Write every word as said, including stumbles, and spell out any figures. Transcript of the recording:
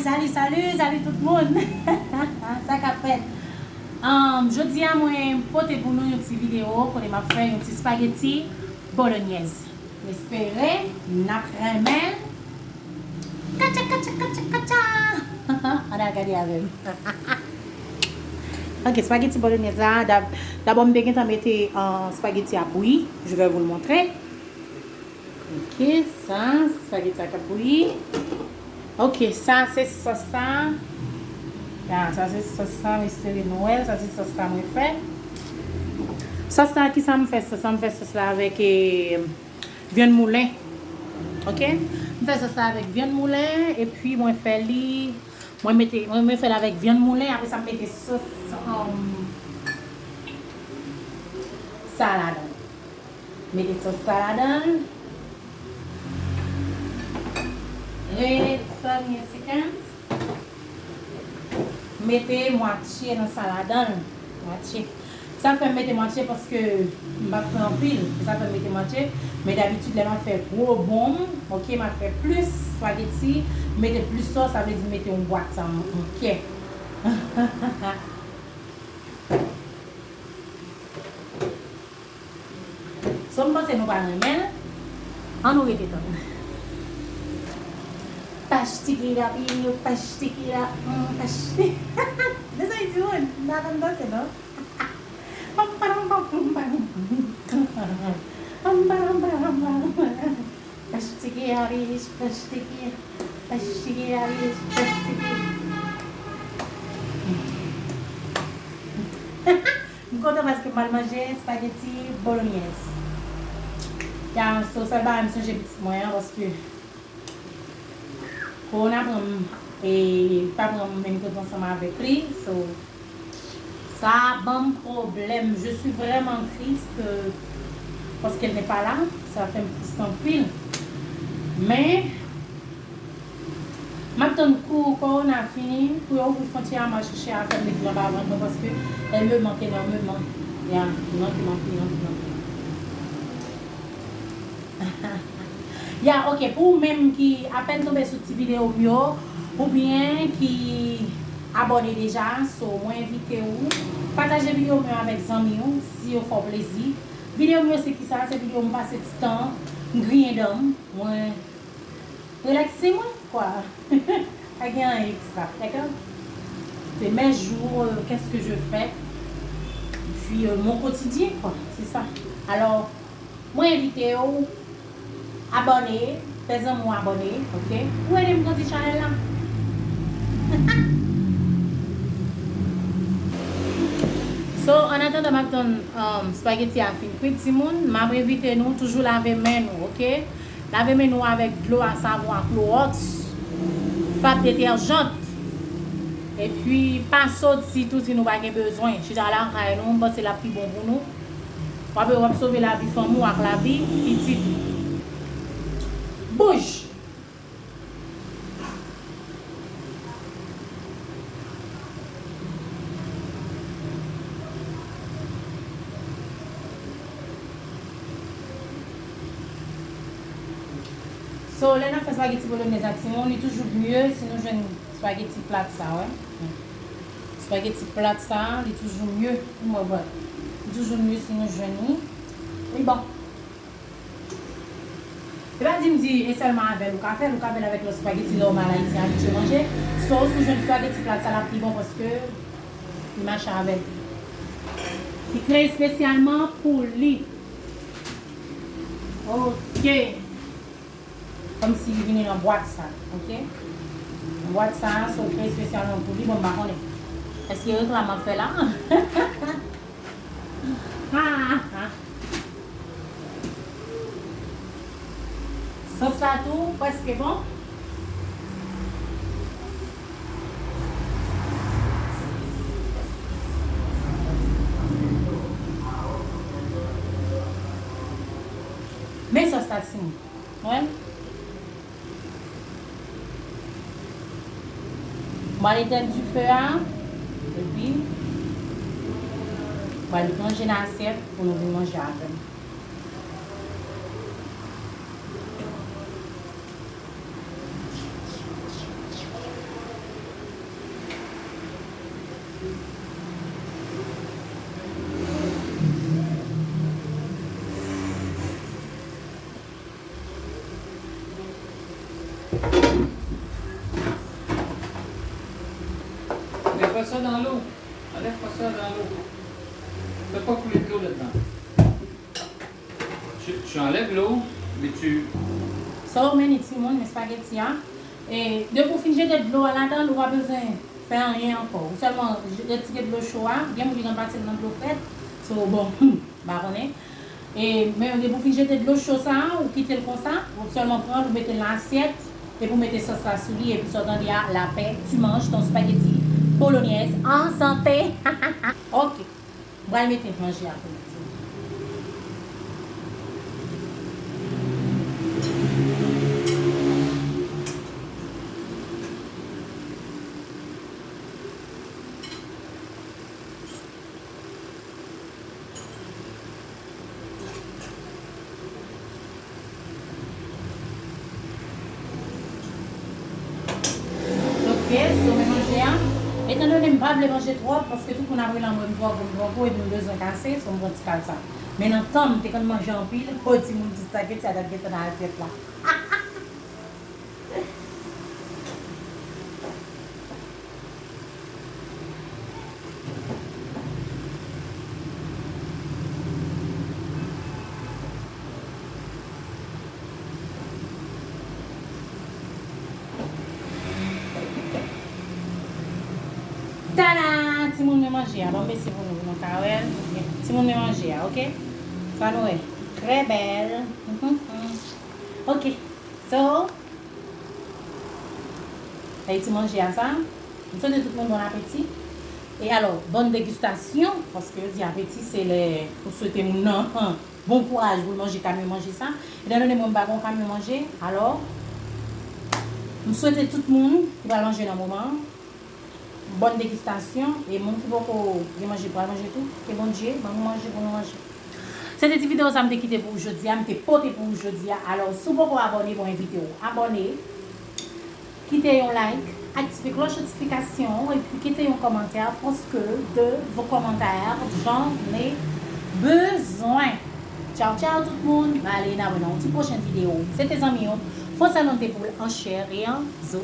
Salut, salut, salut tout moun. Sa k ap fèt? Um, jodi a mwen pote pou nou yon ti videyo kote m ap fè yon ti spaghetti bolognese. M espere n ap renmen l. Katcha, katcha, katcha, katcha. Ann al gade avè m. Ok, spaghetti bolognese la. Dab- Dabò m te gentan mete uh, spaghetti a bouyi. Je vais vous le montrer. Ok, sa, se spaghetti a k ap bouyi. Ok, sa se sòs la. Ya, sa se sòs la, m espere nou wè l. Sa se sòs la mwen fè. Sòs la, ki sa m fè sòs la? M fè sòs la avèk eh, vyann moulen. Ok? M fè sòs la avèk vyann moulen, epi mwen fè li, mwen mete, mwen, mwen fè l avèk vyann moulen, apre sa m mete sòs um, sa ladan. Mete sòs sa ladan. Red onion seconds. Mete mwatye nan sa ladan. Mwatye. Sa fè m mete mwatye paske m pa fè anpil. Sa fè m mete mwatye. Men dabitid lè m ap fè gwo bonm, ok, m ap fè plis spaghetti, mete plis sòs, sa vle di mete yon bwat sa an kè. So, m panse nou pa renmen l. Ann nou rete tann. Pastiki la pi, pastiki la, mm, pastiki. Mezanmi, timoun, m pa konn danse, non? Pam, pam, pam, pam, pam. Pam, pam, pam, pam, pam. Pastiki a ris, pastiki, pastiki a ris, pastiki. M kontan paske m al manje spaghetti bolognese. Ya, so, sèl bagay m sonje pitit mwen an, paske kowona pran m, e pa pran m menm kote ansanm avèk li, so, sa ban m pwoblèm. Je suis vraiment triste, euh, parce qu'elle n'est pas là. Sa fè m tris anpil. Men, m ap tann kou kowona fini pou yo ouvri fwontyè a, m al chèche afè m met nan ba vant mwen, paske elle me manque énormément. Ya, li manke m anpil, anpil, anpil, anpil. Ya, ok, pou ou menm ki apèn tonbe sou ti videyo m yo, oubyen ki abòne deja, so mwen envite ou pataje videyo m yo avèk zanmi w, si yo fè w plezi. Videyo m yo se kisa? Se videyo m pase ti tan, m griyen dan m, mwen relakse mwen, kwa. Pa gen anyen ekstra, dakò? C'est mes jours, euh, qu'est-ce que je fais, puis euh, mon quotidien, quoi, c'est ça. Alors, mwen envite w abòne, fè zanmi w abòne, ok? Pou ede m grandi chanèl la. So, an atandan m ap tann um, spaghetti a fin kwit, timoun, m ap envite nou toujou lave men nou, ok? Lave men nou avèk dlo a savon ak klowòks, fab detèjan. Epi, pa soti tou si nou pa gen bezwen. Chita lakay nou, m panse l ap pi bon pou nou. W ap, w ap sove lavi fanmi w ak lavi pitit ou. Bouj! So, lè n ap fè spaghetti bolognese ak timoun, li toujou mye si nou jwenn spaghetti plat sa, wè. Spaghetti plat sa, li toujou mye. Pou mwen, bon. Li toujou mye si nou jwenn li. Li bon. Se pa di m di e sèlman avè l ou ka fè l, ou ka fè l avèk lòt spaghetti nòmal ayisyen abitye manje. So, si w jwenn spaghetti plat sa, l ap pi bon paske li mache avè l. Li kreye espesyalman pou li. Ok. Kòmsi li vini nan bwat sa, ok? Nan bwat sa, so, kreye espesyalman pou li, bon, m pa konnen. Èske reklam m ap fè la? Sòs la tou prèske bon. Men sòs la, timoun. Wè. M al etèn dife a, epi m al ranje nan asyèt pou nou vin manje avè m. Depois só dá luz. Olha, passou a dar luz. Depois com o litro de dano. Tu, tu enlèves l'eau, mais tu. Sa w mennen timoun, men espageti a. E depi w fin jete dlo a ladan l, ou pa bezwen fè anyen ankò. Ou sèlman retire dlo cho a. Gen moun ki konn pase l nan dlo frèt. So, bon, m pa konnen. E, men depi w fin jete dlo cho sa a, ou kite l konsa, ou sèlman pran l, ou mete l nan asyèt, epi w mete sòs la sou li, epi sa w tande a, la paix, tu manges ton spaghetti bolognaise en santé. Ok. M pral mete manje a pou nou. Ok, so men manje a. Etandone m pa vle manje twòp, paske tout moun ap rele m twò gwo, m twò gwo, epi m bezwen kase, so m pran ti kal sa. Men nan tan m te konn manje anpil, o timoun ti spageti a t ap gentan nan asyèt la. Tada! Timoun men manje a. Ban m bese pou nou, pou nou ka wè l. Timoun men manje a, ok? Sa nou wè. Trè bèl. Mhm, mhm. Ok. So, Ayiti manje a sa. M swete tout moun bon apeti. E alò, bòn degistasyon, paske yo di apeti se lè ou swete moun nan bon kouraj pou l manje kamyon manje sa. Etandone mwen m pa gon kamyon manje, alò, m swete tout moun ki pral manje nan moman an, bòn degistasyon, e moun ki poko gen manje pral manje tou. Ke Bondye ban nou manje pou nou manje. Se te ti videyo sa m te kite pou ou jodi a, m te pote pou ou jodi a. Alò, si w poko abòne, mwen envite w abòne, kite yon like, aktive klòch notifikasyon an, epi kite yon kòmantè, paske de vos commentaires, j'en ai besoin. Tchaw, tchaw tout moun. Mwen ale, n a wè nan yon ti pwochen videyo. Se te zanmi w, Fon Salon de Poul an chè e an zo.